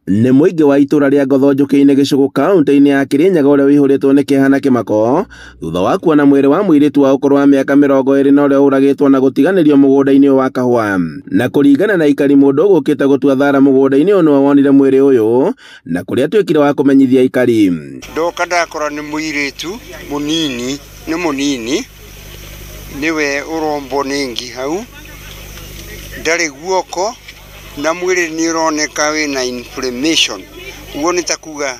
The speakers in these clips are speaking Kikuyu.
Nĩ mũingĩ wa itũra rĩa Ngotho Njũkĩ-inĩ Gĩcũgũ kaũntĩ-inĩ ya Kĩrĩnyaga ũrĩa ũihũrĩtwo nĩ kĩeha na kĩmako thutha wa kuona mwĩrĩ wa mũirĩtu wa ũkũrũ wa mĩaka 20 na ũrĩa ũragĩtwo na gũtiganĩrio mũgũnda-inĩ wa kahũa. Na kũringana na aikari, mũndũ ũgũkĩte gũtua thara mũgũnda-inĩ ũyũ nĩwe wonire mwĩrĩ ũyũ na kũrĩa atuĩkire wa kũmenyithia aikari. Ndoka ndakora nĩ mũirĩtu mũnini, nĩ mũnini nĩwe ũrombwo nĩ ngi hau, ndarĩ guoko na mwĩrĩ nĩ ũroneka wĩna inflammation, ũguo nĩ ta kuga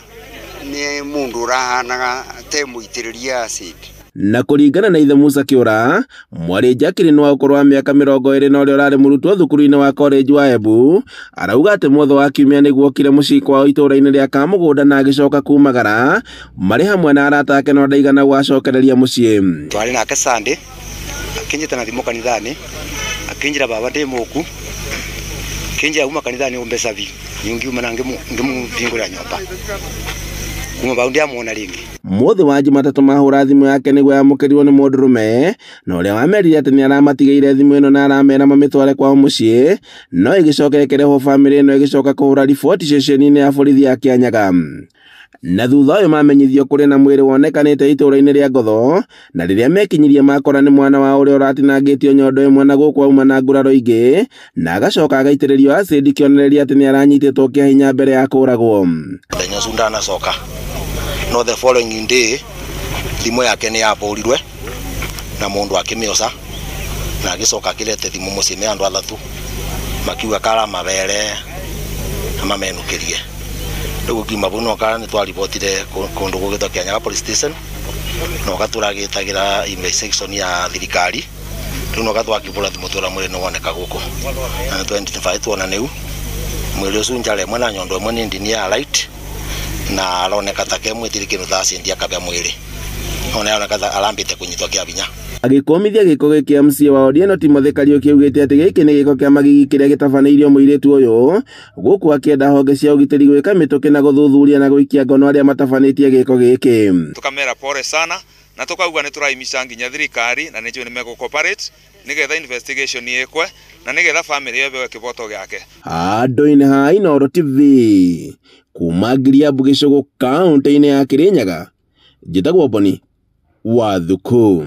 nĩ mũndũ ũrahanaga te mũitĩrĩrie acid. Na kũringana na ithe Musa Kĩũra, mwarĩ Jacqueline wa ũkũrũ wa mĩaka 20 na ũrĩa ũrarĩ mũrutwo thukuru-inĩ wa college wa Embu, arauga atĩ mwotho wa kiumia nĩguo okire mũciĩ kwao itũũra-inĩ rĩa Kamũgũnda na agĩcoka kumagara marĩ hamwe na arata ake no ndaigana gwacokereria mũciĩ. Twarĩ nake Sunday, akĩnjĩta na thimũ kanitha-inĩ, akĩnjĩra baba ndĩ mũku, kinjia uma kanitha ni mbeca vi ngiuma na ngimuvingurira nyomba kuma bau ndiamuona ringi. Mũthĩ wa Jumatatũ mahũra thimũ yake nĩguo yamũkĩrirwo nĩ mũndũrũme na ũrĩa wamerire atĩ nĩaramatigĩire thimũ ĩno na aramera mamĩtware kwao mũciĩ, no ĩgĩcoka ĩkĩrehwo bamĩrĩ ĩno ĩgĩcoka kũhũra riboti ceceni-inĩ ya borithi ya Kĩanyaga. Na thutha ũyũ mamenyithio kũrĩ na mwĩrĩ wonekanĩte itũũra-inĩ rĩa Ngotho, na rĩrĩa mekinyirie makora nĩ mwana wa ũrĩa ũratinangĩtio nyondo ĩmwe na gũkũ auma na nguraro ingĩ, na agacoka agaitĩrĩrio acid kĩonereria atĩ nĩaranyitĩtwo kĩa hinya mbere ya kũragwo. Mũthenya ũcio ndanacoka, no the following day thimũ yake nĩ yabũrirwe na mũndũ akĩmĩoca na agĩcoka akĩrete thimũ mũciĩ me andũ athatũ makiuga kara mabere na mamenũkĩrie. Rĩu ngiuma vau no kana nĩtwaribotire kũndũ gũgĩtwo Kĩanyaga police station no gatũragĩtagĩra investigation ya thirikari. Rĩu no gatwakĩbũra thimũ twĩra mwĩrĩ nĩwoneka gũkũ na nĩtwa tuona nĩu mwĩrĩ ũcio njara ĩmwe na nyondo ĩmwe nĩ ndini ya right na aroneka ta ke mwĩtiri kĩndũ ta acid akabĩa mwĩrĩ ona aroneka ta arambĩte kũnyitwo kĩa hinya. Agĩkũmithia gĩko gĩkĩ MCA wa Odieno Timothy Kariũki augĩte atĩ gĩkĩ nĩ gĩko kĩa magigi kĩrĩa gĩtabanĩirio mũirĩtu ũyũ, gũkũ akĩenda honge cia ũgitĩri gwĩka mĩtũkĩ na gũthuthuria na gũikia ngono arĩa matabanĩtie gĩko gĩkĩ. Tukamera pole sana na tukauga nĩ tũraimica nginya thirikari na nĩnjũĩ nĩ megũ cooperate nĩgetha investigation ĩkwe na nĩgetha family ĩheo kĩboto gĩake. Handũ-inĩ ha Inooro TV kuma Ngiriambu Gĩcũgũ kaũntĩ-inĩ ya Kĩrĩnyaga, njĩtagwo Boni wa Thuku.